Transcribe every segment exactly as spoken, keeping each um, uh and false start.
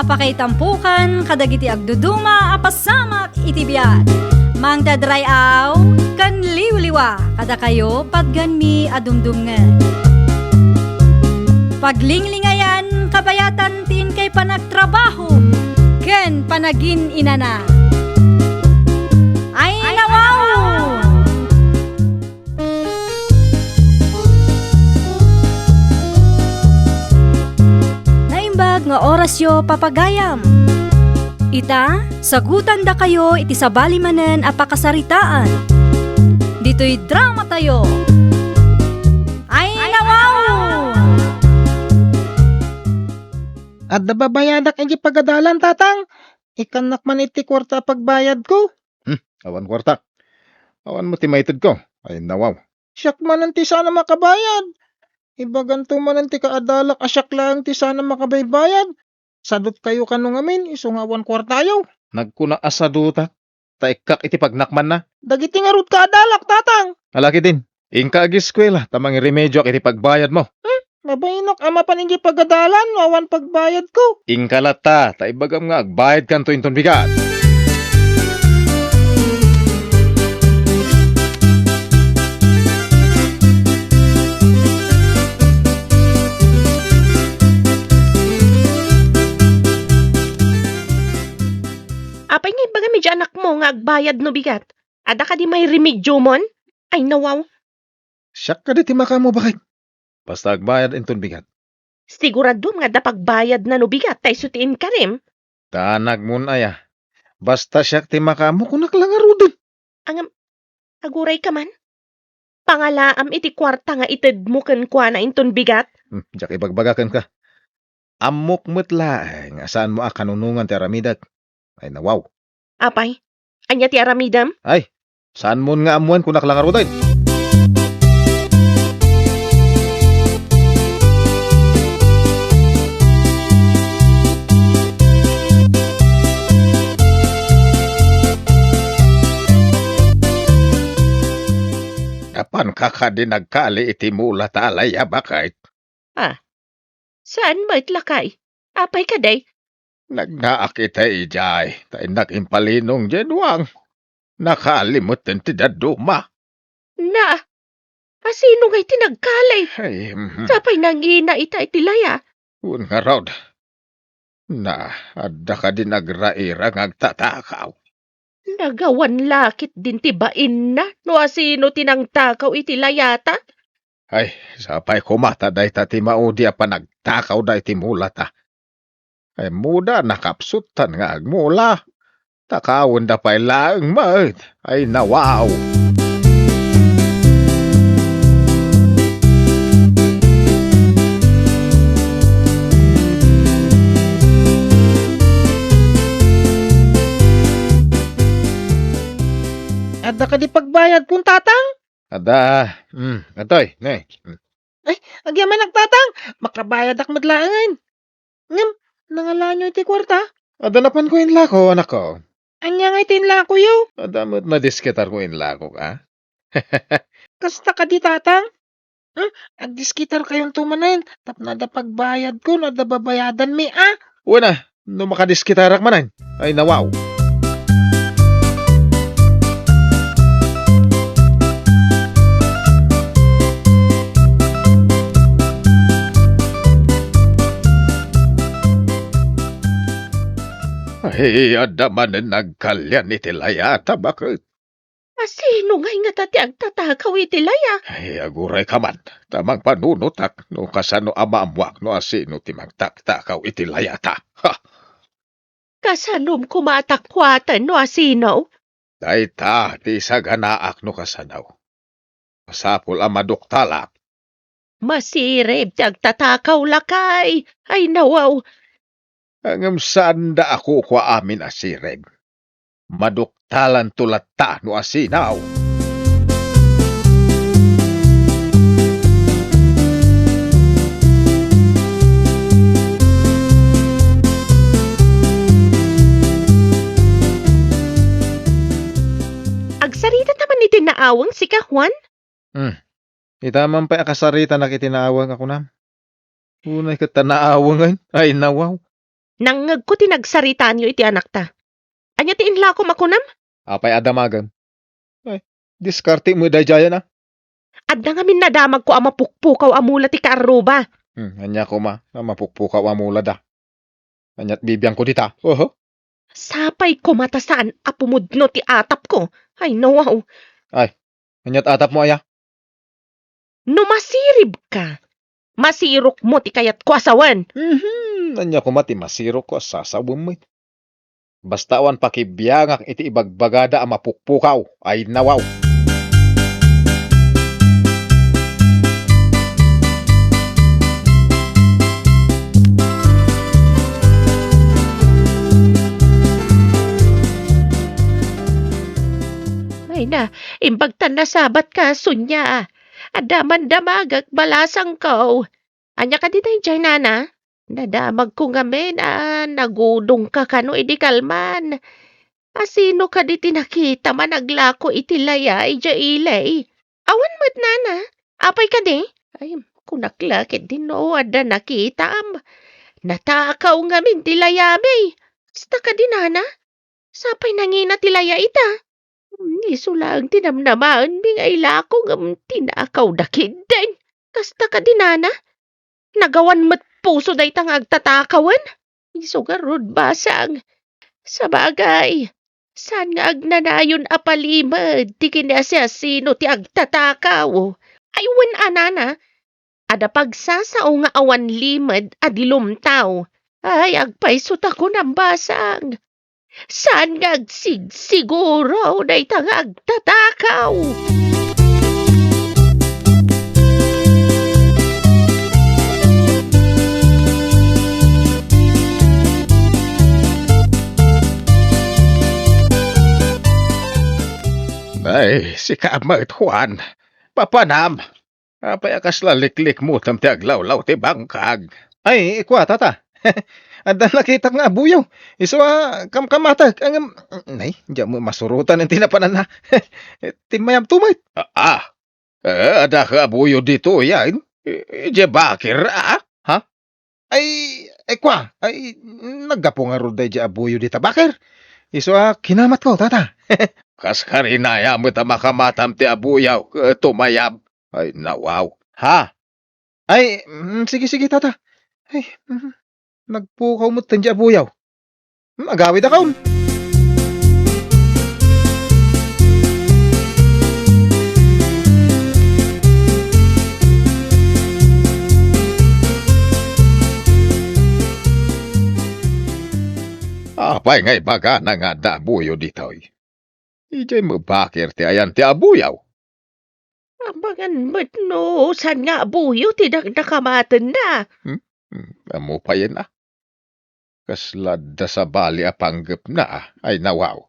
Pakaitampokan kadagiti agduduma a pasamak iti biag. Mangted ray-aw ken liwliwa kadakayo patganmi a dumdumngeg. Paglinglingayan kabayatan ti inkay panagtrabaho ken panagin-inana. Ay, nawaw! Naimbag nga orasyo, papagayam. Ita, sagutandakayo iti sabali manen a pakasaritaan. Ditoy dramatayo. Ay, nawaw! Adda babayadak iti pagadalan, Tatang. Ikkannak man iti kuarta a pagbayadko. Hmm, awan kuarta. Awan mo ti maitedko. Ay, nawaw. Siak manen ti saan a makabayad. Ibaganto manen ti kaadalak a siak laeng ti saan a makabaybayad. Sadutkayo kano ngamin, isu nga awan kuartayo. Nagkuna a sadutak, ta ikkak iti pagnakmanna. Dagiti ngarud kaadalak, Tatang. Ala ketdin, inka ageskuela ta mangirimedioak iti pagbayadmo. Hmm? Mabainak a mapan iti pagadalan no awan pagbayadko. Inka latta, ta ibagam nga agbayadkanto inton bigat. Apay nga ibagam iti anakmo nga agbayad no bigat? Adda kadi mairemediomon? Ay, nawaw. Siak kadi ti makaammo, baket. Basta agbayad inton bigat. Siguraduam nga adda pagbayadna no bigat ta isu ti inkarim. Danagmon aya. Basta siak ti makaammo, kunak la ngaruden. Ngem, agurayka man. Pangalaam iti kuarta nga itedmo kenkuana inton bigat. Hmm, diak ibagbaga kenka. Ammok met laeng a saanmo a kanunongan ti aramidek. Ay, nawaw. Apay, ania ti aramidem? Ay, saanmon nga ammoen, kunak la ngaruden. Apanka kadi nagkali iti mulata, Laya, baket? Ah, saan met, lakay? Apay kadi? Nagnaak itay idiay, ta innak impalinong diay duang. Nakali metten ti dadduma. Na, asino ngay ti nagkali? Ay, mhm. Sapay nangina ita iti Laya. Wen ngarud. Na, adda kadi nagraira nga agtatakaw? Nagawan la ketdin ti bainna no asino ti nangtakaw iti Layata. Ay, sapay koma ta dayta ti maudi a panagtakawda iti mulata. Ay, muda, nakapsuttan nga agmula. Takawenda pay laeng met. Ay, nawaw. Adda kadi pagbayadkon, Tatang? Adda. Mm, adtoy, ne. Mm. Ay, agyamanak, Tatang. Makabayadak met laengen. Ngem, nangalaanyo iti kuarta? Adda napanko inlako, anakko. Ania ngay ti inlakoyo? Adda met nadiskitarko inlakok, a? Kasta kadi, Tatang? Hmm? Agdiskitarkayonto manen tapno adda pagbayadko no adda babayadanmi, a? Wen a, no makadiskitarak manen. Ay, nawaw. Ay, adda manen nagkalian iti Layata, baket. Asino ngay ngata ti agtatakaw iti Laya? Ay, agurayka man, ta mangpanunotak no kasano a maammoak no asino ti mangtaktakaw iti Layata. Ha! Kasanom koma a takuaten no asino? Dayta ti saganaak no kasano. Masapul a maduktalak. Masirib ti agtatakaw, lakay. Ay, nawaw. Ngem saanda a kukua amin a sirib. Maduktalanto latta no asino. Agsarita ta man iti naaweng, sika, Juan? Hmm. Ita man pay a kasaritanak iti naaweng a kunam. Unay ket ta naawengen. Ay, nawaw. Nangngegko ti nagsaritaanyo iti anakta. Ania ti inlakom a kunam? Apay a damagem? Ay, diskarte met daydiay a. Adda ngamin nadamagko a mapukpukaw a mula ti kaarruba. Hmm, ania koma a mapukpukaw a mula da? Aniat bibiangko dita? Oho. Sapay koma ta saan a pumudno ti atapko. Ay, nawaw. Ay, aniat atapmo aya? No masiribka, masirokmo ti kayatko a sawen. Mhm, ania koma ti masirokko a sasawenmo? Basta awan pakibiangak iti ibagbagada a mapukpukaw, ay nawaw. Ay na, imbag ta nasabatka, Sonia. Adda man damagek, balasangko. Ania kadi daydiay, nana? Nadamagko ngamin a nagudongka kano idi kalman. A sino kadi ti nakitam a naglako iti laya idiay ili? Awan met, nana. Apay kadi? Ay, kunak la ketdi no adda nakitam. Natakaw ngamin ti layami. Kasta kadi, nana? Sapay nangina ti laya ita. Hmm, isu laeng ti namnamaenmi nga ilako ngem tinakawda ketdi. Kasta kadi, nana? Nagawan met puso dayta nga agtatakawen? Isu ngarud, basang. Sabagay, saan nga agnanayon a palimed ti kiniasiasino ti agtatakaw? Ay, wen a, nana, adda pagsasao nga awan limed a di lumtaw. Ay, agpayso ta kunam, basang. Saan nga agsigsiguro dayta nga agtatakaw? Ay, sika met, Juan. Papanam. Apay a kasla liklikmotem ti aglawlaw ti bangkag? Ay, kua, tata. Adda nakitak nga abuyaw. Isu a kamkamatek. Ngem, nay, diak met masurotan ti napananna. Timmayabto met. Ah, ah. Eh, adda ka abuyaw ditoy, ay? Eh, idiay bakir, ah? Ha? Ay, ay, kua, ay, naggapu ngarud daydiay abuyaw dita bakir. Isu a kinamatko, tata. Kas karina aya met a makamatam ti abuyaw, ket tumayab. Ay, nawaw. Ha? Ay, mm, sige, sige, tata. Ay, mm, nagpukaw met daydiay abuyaw. Hmm, agawidakon. Apay nga ibagana nga adda abuyaw ditoy? Idiay met bakir ti ayan ti abuyaw. Amangan met no saan nga abuyaw ti dakdakamatenna. Hmm? Hmm, ammo payen a. Kasla adda sabali a panggepna, a. Ay, nawaw.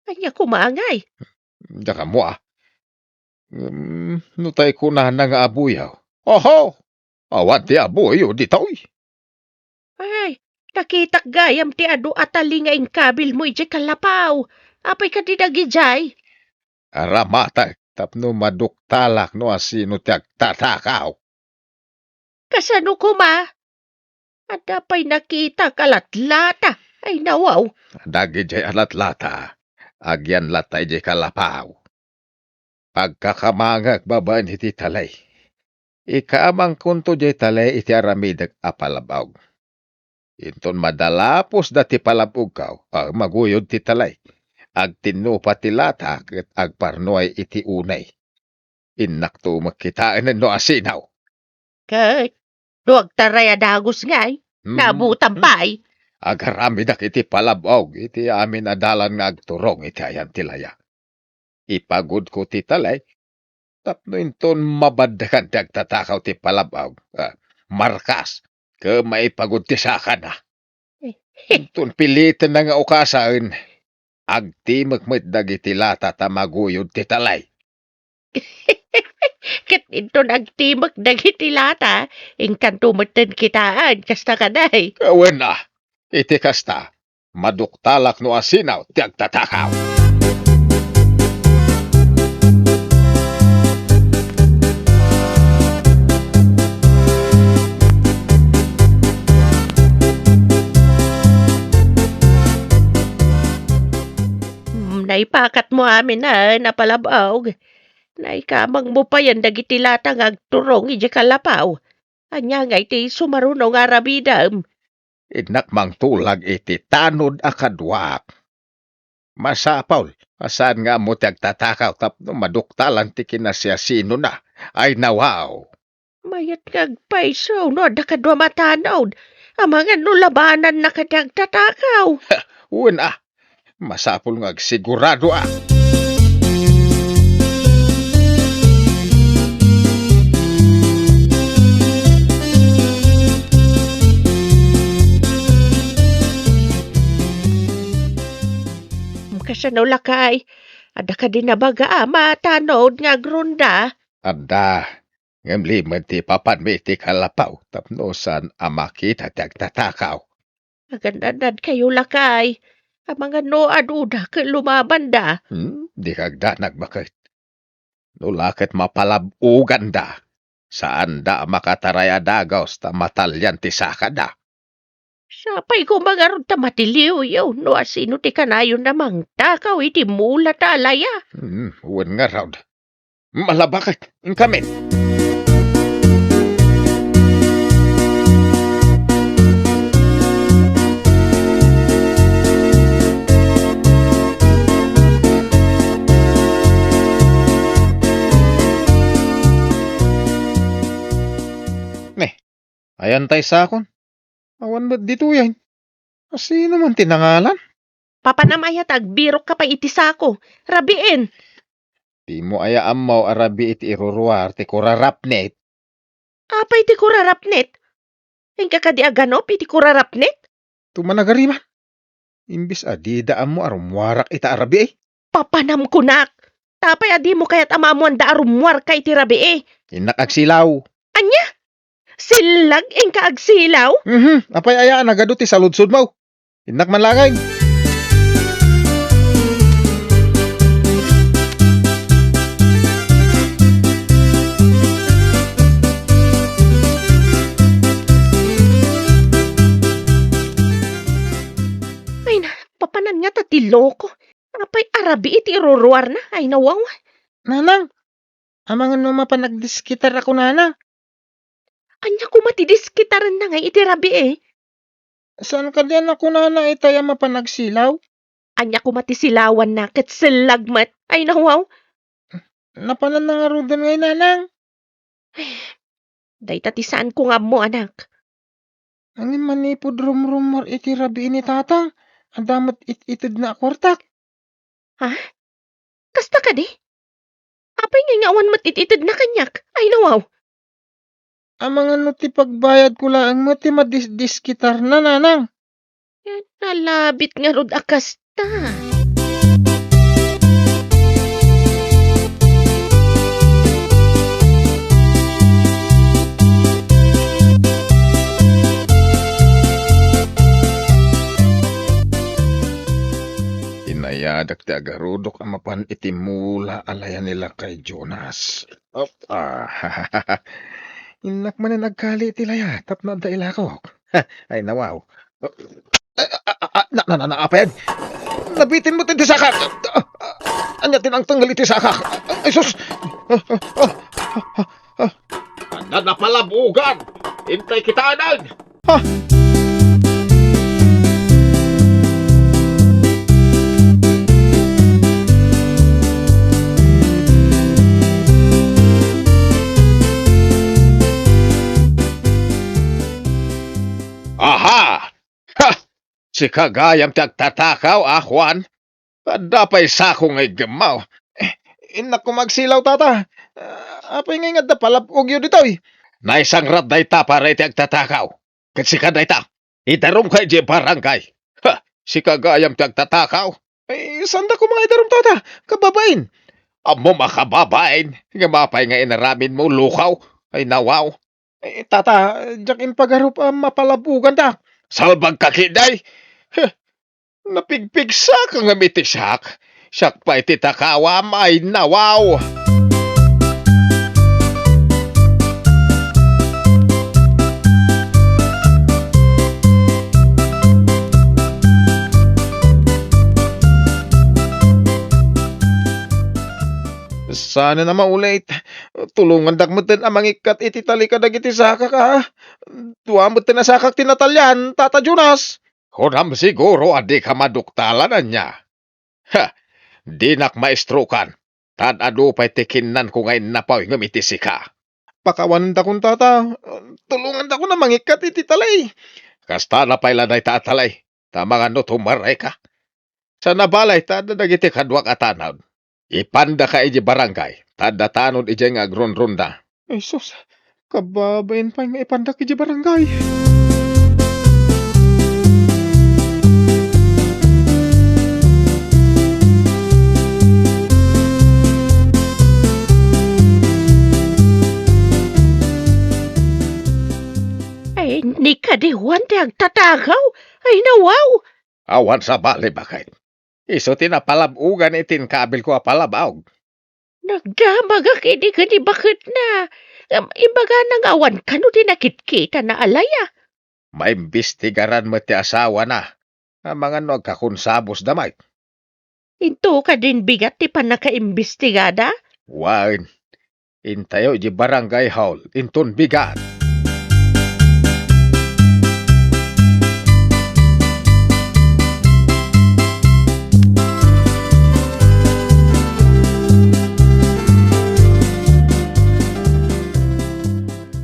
Ania koma ngay? Diak ammo, a. Hmm, no tay kunana nga abuyaw. Oho! Awan ti abuyaw ditoy. Ay, nakitak gayam ti adu a tali nga inkabilmo idiay kalapaw. Apay kadi dagidiay? Aramatek tapno maduktalak no asino ti agtatakaw. Kasano koma? Adda pay nakitak a latlata. Ay, nawaw. Dagidiay a latlata, agyan latta idiay kalapaw. Agkakamangek babaen iti talay. Ikaamangkonto diay talay iti aramidek a palab-aw. Inton madalapusda ti palab-ogko, a, maguyod ti talay. Agtinnupa ti lata ket agparnuay iti unay. Innakto met kitaen no asino. Ket no agtaray a dagus ngay, mm, nabutam pay. Agaramidak iti palab-og iti amin a dalan nga agturong iti ayan ti laya. Ipagudko ti talay tapno inton mabaddekan ti agtatakaw ti palab-og, a, markas ket maipagud ti sakana. Inton pilitenna nga ukasen, agtimek met dagiti lata ta maguyod ti talay. Ket inton agtimek dagiti lata, inkanto metten kitaen, kasta kadi? Wen a, iti kasta, maduktalak no asino ti agtatakaw. Naipakatmo amin a napalab-og. Naikamangmo payen dagiti lata nga agturong idiay kalapaw. Ania ngay ti sumaruno nga aramiidem? Innak mangtulag iti tanod a kaduak. Masapul a saan nga ammo ti agtatakaw tapno maduktalan ti kinasiasinona. Ay, nawaw! Mayat nga agpayso no adda kadua matanod. Amangan no labananna kadi agtatakaw. Wen a, masapul nga agsigurado a. Kasano lakay? Adda kadi nabaga a matanod nga agronda? Adda. Ngem limed ti ipapanmi iti kalapaw tapno saan a makita ti agtatakaw. Agannadnadkayo lakay. Amangan no aduda ket lumabanda. Hmm, dika agdanag baket. No la ket mapalab-oganda, saanda a makataray a dagus ta matalian ti sakada. Sapay koma ngarud ta matiliwyo no asino ti kanayon a mangtakaw iti mula ta alaya. Hmm, wen ngarud. Malabakek, inkamin. Ne, ayan tay sakon? Awan met ditoyen. Asino man ti nangalan? Papanam aya ta agbirokka pay iti sako. Rabiin! Dimo aya ammo a rabii ti iruruar ti kurarapnet? Apay ti kurarapnet? Inka kadi aganup iti kurarapnet? Tumanagariman. Imbes a dida ammo a rummuarak ita a rabii. Papanam kunak. Tapay a dimo kayat a maammoanda a rummuarka iti rabii. Innak agsilaw. Ania? Sillag inka agsilaw? Mhm. Apay aya a nagadu ti saludsodmo? Innak man laeng. Ay na, papanan nga ta ti loko. Apay a rabii ti iruruarna? Ay, nawaw. Nanang, amangan no mapan agdiskitar a kunana. Ania koma ti diskitarenna ngay iti rabii? Saan kadi a nakunana itay a mapan agsilaw? Ania koma ti silawanna ket sellag met? Ay, nawaw. Napananna ngaruden ngay, nanang? Dayta ti saanko nga ammo, anak. Ngem manipud rumrummuar iti rabii ni tatang, adda met it-itedna a kuartak. Ha? Kasta kadi? Apay ngay nga awan met it-itedna kaniak? Ay, nawaw. Amangan no ti pagbayadko laeng met ti madisdiskitarna, nanang. Nalabit ngarud a kasta. Inayadak ti agarudok a mapan iti mula a laya ni Lakay Jonas. Op, ah, innak manen agkali iti laya tapno adda ilakok. Ay, nawaw. Ah, ah, ah, ah, na, na, na, na, apay? Nabitin mo ti saka. Ah, ah, ania ti nangtengngel iti saka? Ay, sus! Ah, ah, ah, ah, ah. Adda napalabugan! Intay kitaen! Ha? Aha! Ha! Sika gayam ti agtatakaw, a, Juan? Adda pay sako nga iggemmaw. Eh, innak koma agsilaw, tata. Ah, apay ngay nga adda palab-ogyo ditoy? Naisangrat dayta para iti agtatakaw. Ket sika dayta, idarumka idiay barangay. Ha, sika gayam ti agtatakaw. Eh, saanda koma nga idarum, tata? Kababain. Ammom a kababain, ngem apay nga inaramidmo, lukaw? Ay, nawaw. Eh, tata, diak impagarup a mapalabuganta. Salbagka ketdi? Huh, napigpigsaka ngem iti siak. Siak pay ti takawam, ay, nawaw. Saan a maulit. Tulongandak metten a mangikkat iti tali kadagiti sakak, a. Dua metten a sakak ti natalian, Tata Jonas. Kunam siguro a dika maduktalan, ania? Ha! Dinak maestrokan. Tan adu pay ti kinnanko nga innapuy ngem iti sika. Pakawanendakon, Tata. Tulongandakon a mangikkat iti tali. Kasta na pay la dayta a tali, ta amangan no tumarayka. Saan a balay ta adda dagiti kaduak a tanod. Ipandaka idiay barangay, ta adda tanod idiay nga agrunrunda. Ay sus, kababain pay nga ipandak idiay barangay. Ay, ni kadi Juan ti agtatakaw. Ay, nawaw. Awan sabali, baket. Isu ti napalab-ogan iti inkabilko a palabaog. Nagdamagak idi ken ni baketna. Ngem imbagana nga awan kano ti nakitkitana a laya. Maimbestigaran met ti asawana. Amangan no agkakonsabusda met. Into kadin bigat ti pannakaimbestigada? Wen. Intayo idiay barangay hall, inton bigat.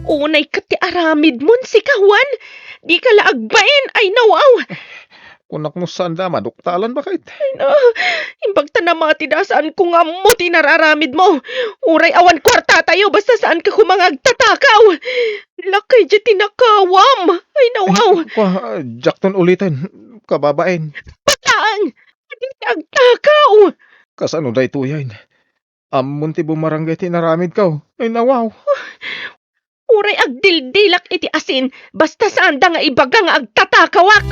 Unay ket ti aramidmon, sika, Juan. Dika la agbain, ay nawaw. Kunak no saanda a maduktalan, baket. Ay na, imbag ta namatida, saanko nga ammo ti inararamidmo. Uray awan kuartatayo, basta saanka koma nga agtatakaw. Lakay diay tinakawam. Ay, nawaw. Ay, kua, diakton uliten, kababain. Patang! Adi ti agtakaw! Kasano daytoyen? Ammon ti bumaranggay ti inaramidko. Ay, nawaw. Uray agdildilak iti asin, basta saanda nga ibaga nga agtatakawak.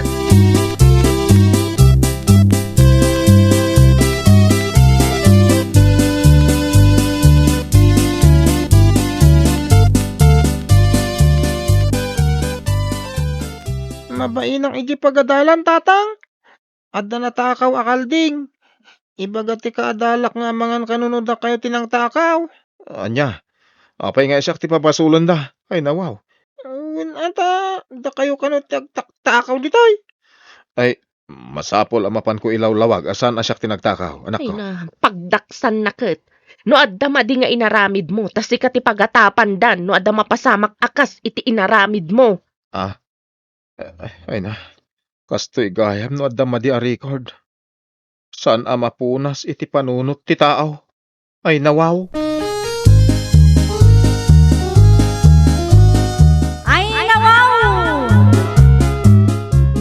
Mabainak idiay pagadalan, Tatang. Adda natakaw a kalding. Ibaga ti kaadalak nga amangan kano no dakayo ti nangtakaw. Ania? Apay nga siak ti pabasolenda? Ay, nawaw. Wen ata, dakayo kano ti agtaktakaw ditoy? Ay, masapul a mapanko ilawlawag a saan a siak ti nagtakaw, anakko. Ay na, pagdaksanna ket. No adda madi nga inaramidmo, ta sika ti pagatapandan no adda mapasamak a kas iti inaramidmo. Ah? Ay na, kastoy gayam no adda madi a record. Saan a mapunas iti panunot ti tao. Ay nawaw. Ay nawaw!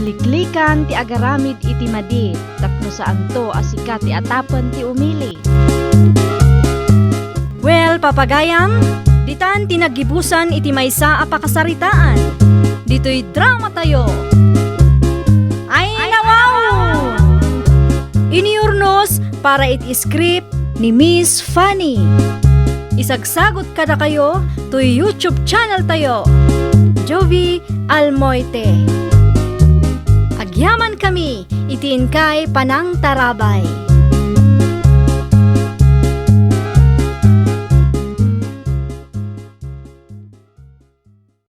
Liklikan ti agaramid iti madi tapno saanto a sika ti atapen ti umili. Well, papagayam, ditan ti naggibusan iti maysa a pakasaritaan. Ditoy dramatayo. Ay, nawaw! Inurnos para iti script ni Miss Fanny. Isagsagot kadakayo toy YouTube channel tayo, Jovie Almoite. Agyamankami iti inkay panangtarabay.